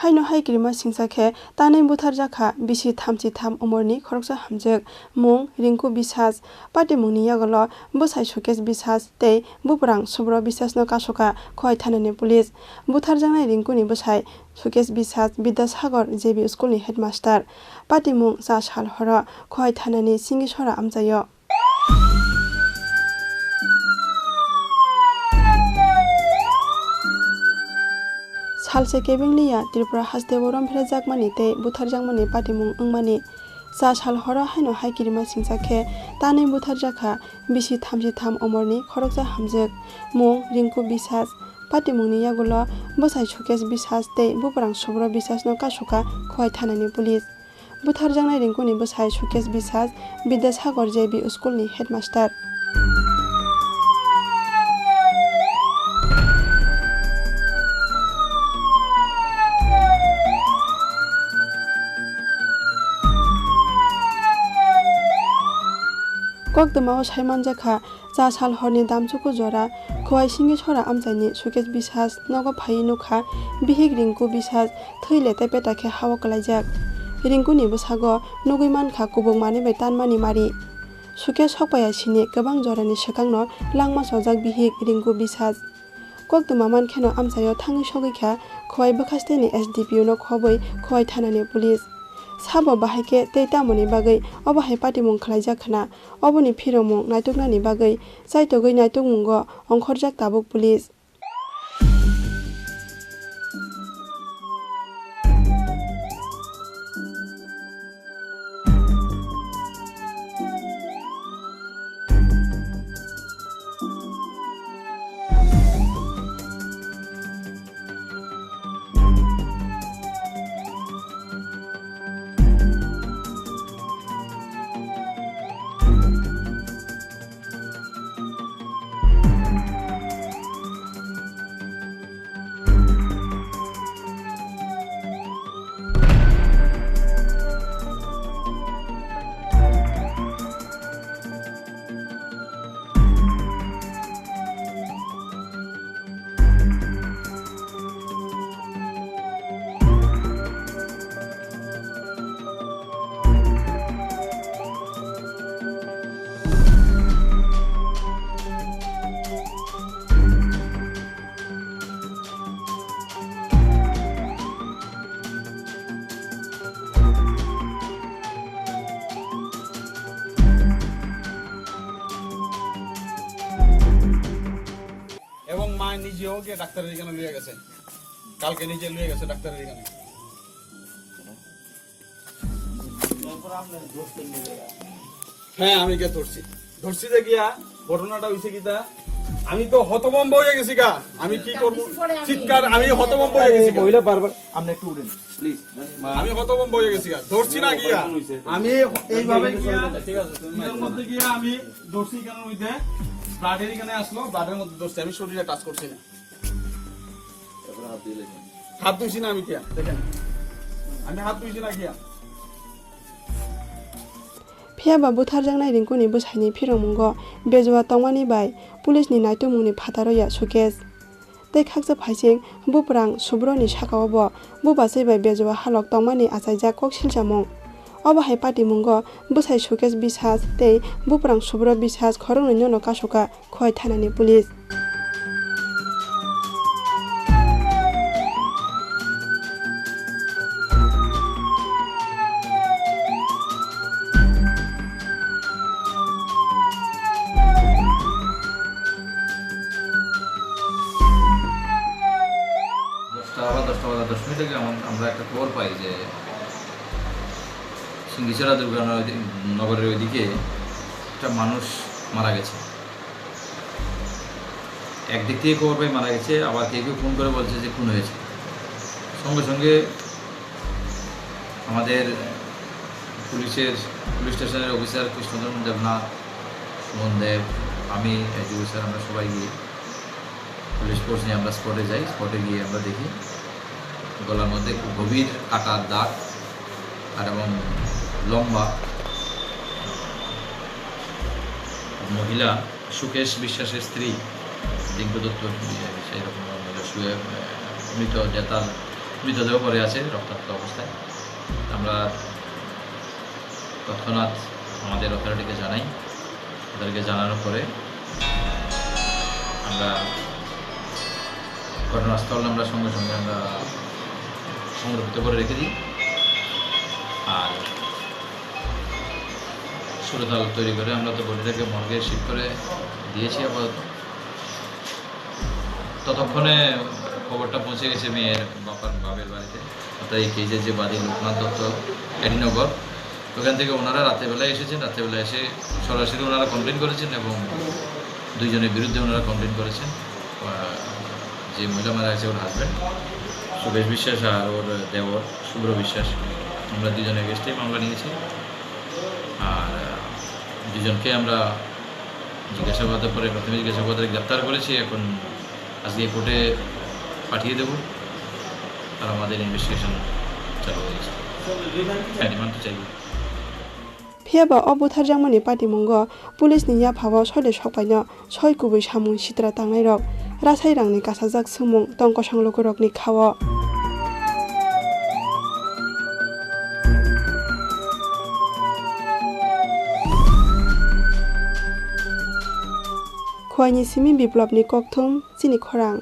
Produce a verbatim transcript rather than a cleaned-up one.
Haino hai kirima singcha khe tanwi butharjak kha bisi thamchi tham umorni khoroksa hamjwk, mung Rinku Biswas. Patimungni yagulo bwsai Sukesh Biswas tei buphrang Subro Biswasno kasu kha Khowai thanani police. Butharjaknai Rinkuni bwsai Sukesh Biswas Bidyasagar J B schoolni headmaster. Patimung cha sal horo Khowai thanani Singisora amchaio. Salse kebeng liya Tripura hasteo romphrejakmani tei butharjakmani patimung wngmani. Cha sal horo haino hai kirima singcha khe tanwi butharjak kha bisi thamchi tham umorni khoroksa hamjwk, mung Rinku Biswas. Patimungni yagulo bwsai Sukesh Biswas tei buphrang Subro Biswasno kasu kha Khowai thanani police. Butharjaknai Rinkuni bwsai Sukesh Biswas Bidyasagar J B schoolni headmaster. Koktwmao sai manjak kha, cha sal horni damchuku jora Khowai Singisora amchaini Sukesh Biswas nogo phaiwi nukha, bihik Rinku Biswas thwi lete peta khe hao kwlaijak. Rinkuni bwsago nugwi mankha kubuk manwi bai tanmani mari. Sukesh sokpaiya sini kwbang jorani swkangno langma chojak bihik Rinku Biswas. Koktwma mankheno amchaio thangwi sogwi kha Khowai bwkhasteni S D P O no khobwi Khowai thanani police. Sabo bahai khe tei tamoni bagwi obo hai patimung khwlaijak khna, oboni phiromung naituknani bagwi chaitogwi naitukmungo ongkhorjak tabuk police. এবং মা নিজেও গিয়ে ডাক্তারের এখানে লইয়া গেছে, কালকে নিজে লইয়া গেছে ডাক্তারের এখানে। হ্যাঁ, আমি গিয়ে ধরছি, ধরছি যে গিয়া ঘটনাটা হইছে কিতা, আমি তো হতভম্ব হয়ে গেছি গা। আমি কি করব? চিৎকার, আমি হতভম্ব হয়ে গেছি গা। মহিলা বারবার, আপনি একটু উঠেন প্লিজ। আমি হতভম্ব হয়ে গেছি গা, ধরছি না গিয়া। আমি এইভাবে গিয়া, ঠিক আছে, তুমি এর মধ্যে গিয়া আমি ধরছি, কেন ওই যে ব্লাডের এখানে আসলো, ব্লাডের মধ্যে ধরছি, আমি শরীরে টাচ করছি না। হাত ধুইছি না আমি কিয়া? দেখেন, আমি হাত ধুইছি না কিয়া? Phiya ba butharjaknai Rinkuni bwsaini phirongmungo bejua tongmani bai police ni naitukmungni phataro ya Sukesh. Tei khaksa phaising buphrang Subroni sakao bo bubachai bai bejua halok tongmani achaijak kok silchamung. Obo hai patimungo bwsai Sukesh Biswas tei buphrang Subro Biswas khoroknwi nono kasuka. Khowai thanani police. দশটা বা দশটা বাজার দশ মিনিট আগে আমার, আমরা একটা খবর পাই যে সিঙ্গিছড়া দুর্গানগর, নগরের ওইদিকে একটা মানুষ মারা গেছে। একদিক থেকে খবর পাই মারা গেছে, আবার কেউ কেউ ফোন করে বলছে যে খুন হয়েছে। সঙ্গে সঙ্গে আমাদের পুলিশের, পুলিশ স্টেশনের অফিসার কৃষ্ণধন দেবনাথ, সুমন দেব, আমি, এসডিপিও স্যার, আমরা সবাই গিয়ে পুলিশ ফোর্স নিয়ে আমরা স্পটে যাই। স্পটে গিয়ে আমরা দেখি গলার মধ্যে খুব গভীর কাটার দাগ আর এবং লম্বা মহিলা সুকেশ বিশ্বাসের স্ত্রী রিঙ্কু দত্ত, সেই রকম মহিলা শুয়ে, আহ, মৃত দেহ তার মৃতদেহ পড়ে আছে রক্তাক্ত অবস্থায়। আমরা তৎক্ষণাৎ আমাদের অথরিটিকে জানাই। ওদেরকে জানানোর পরে আমরা ঘটনাস্থল আমরা সঙ্গে সঙ্গে আমরা সংরক্ষিত করে রেখে দিই। আর সুরতাল তৈরি করে আমরা তো বডিটাকে মর্গে শিফট করে দিয়েছি আপাতত। ততক্ষণে খবরটা পৌঁছে গেছে মেয়ের বাবার, বাবার বাড়িতে, অর্থাৎ এই কেসের যে বাদী লোকনাথ দত্ত, এডিনগর, ওখান থেকে ওনারা রাতের বেলায় এসেছেন। রাতের বেলায় এসে সরাসরি ওনারা কমপ্লেন করেছেন এবং দুইজনের বিরুদ্ধে ওনারা কমপ্লেন করেছেন। আহ, যে মহিলা মারা গেছে, ওর হাজব্যান্ড সুবেশ বিশ্বাস আর ওর দেওর শুভ্র বিশ্বাস, আমরা দুইজনের এগেনস্টে মামলা নিয়েছি। আর, আহ, দুজনকে আমরা জিজ্ঞাসাবাদের পরে, প্রাথমিক জিজ্ঞাসাবাদে গ্রেপ্তার করেছি। এখন আজকে কোর্টে পাঠিয়ে দেব। আর আমাদের ইনভেস্টিগেশন চালু হয়ে গেছে। হ্যাঁ, রিমান্ড তো চাইবো। Phiya ba o butharjakmani patimungo police ni yaphao soide sokpaino soi kubui samung sitra tangnairok, rasai rangni kasajak swngmung tong kosong lukurokni khao. Khowai ni simi Biplop ni kokthum chini khorang.